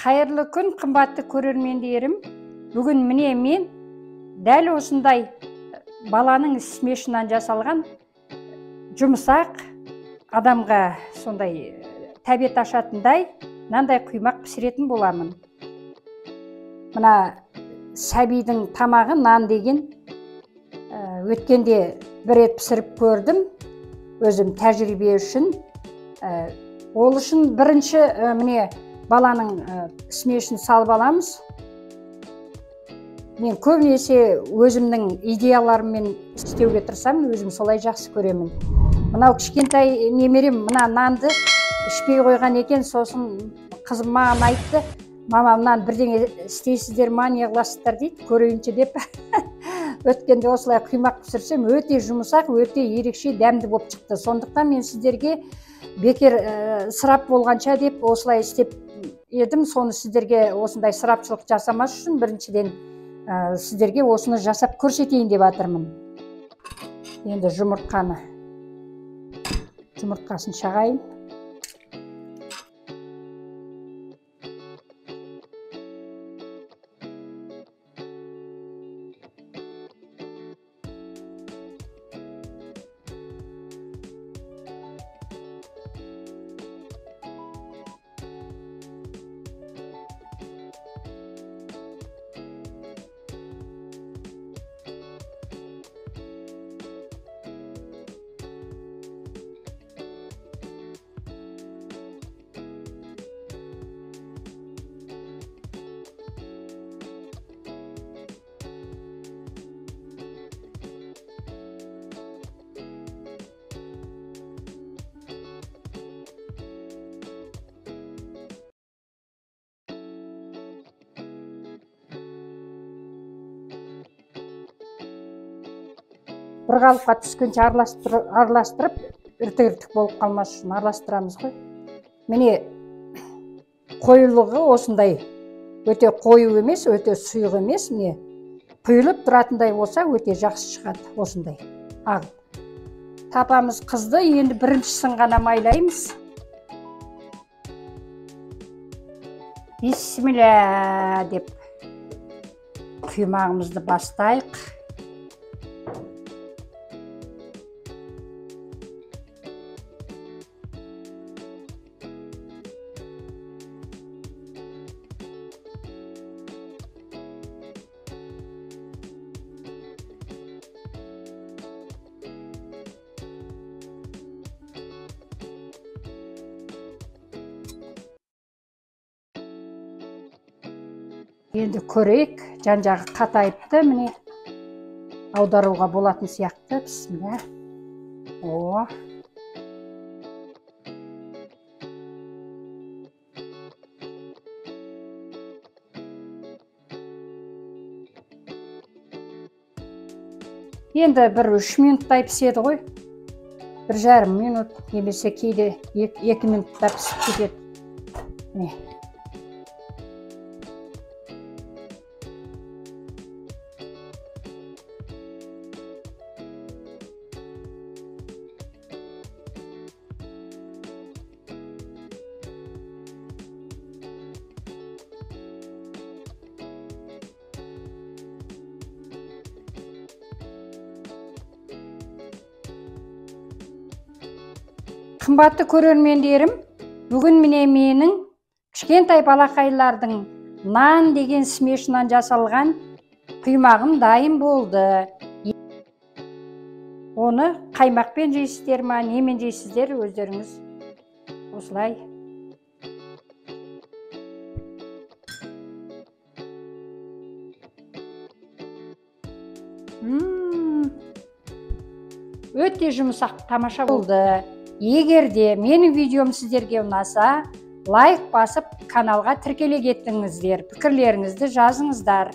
Қайырлы күн, қымбатты көрермендерім. Бүгін міне мен дәл осындай баланың смешынан жасалған жұмсақ, адамға сондай тәбет ашатындай мынандай құймақ пісіретін боламын. Мына сәбидің тамағы нан деген, өткенде бір рет пісіріп көрдім, өзім тәжірибе үшін. Ол үшін бірінші міне баланың смешін салып аламыз. Мен көбінесе өзімнің идеяларыммен істеуге тырысамын, өзім солай жақсы көремін. Мынау кішкентай немерем мына нанды ішпей қойған екен, сосын қызым маған айтты: мама, мынаны бірдеңе істейсіздер ма, не қыласыздар дейді, көрейінші деп. Өткенде осылай құймақ пісірсем, өте жұмсақ, өте ерекше дәмді болып шықты. Сондықтан мен сіздерге бекер ысырап болғанша деп осылай істеп едім. Соны сіздерге осындай ысырапшылық жасамас үшін біріншіден сіздерге осыны жасап көрсетейін деп жатырмын. Енді жұмыртқасын шағайын. Бір қалыпқа түскенше араластырып, іртік-іртік болып қалмас үшін араластырамыз ғой. Міне қоюлығы осындай, өте қою емес, өте сұйық емес, міне құйылып тұратындай болса өте жақсы шығады осындай ағып. Тапамыз қызды, енді біріншісін ғана майлаймыз. Бисмилля деп құймағымызды бастайық. Енді көрейік, жан-жағы қатайыпты, міне аударуға болатын сияқты. Бісміллә. О. Енді бір 3 минуттай піседі ғой. 1,5 минут, немесе кейде 2 минутта пісіп кетеді. Міне. Қымбатты көрермендерім, бүгін міне менің кішкентай балақайлардың нан деген смешынан жасалған құймағым дайын болды. Оны қаймақпен жейсіздер ма, немен жейсіздер, өздеріңіз осылай. Өте жұмсақ, тамаша болды. Егер де менің видеом сіздерге ұнаса, лайк басып каналға тіркеле кетіңіздер, пікірлеріңізді жазыңыздар.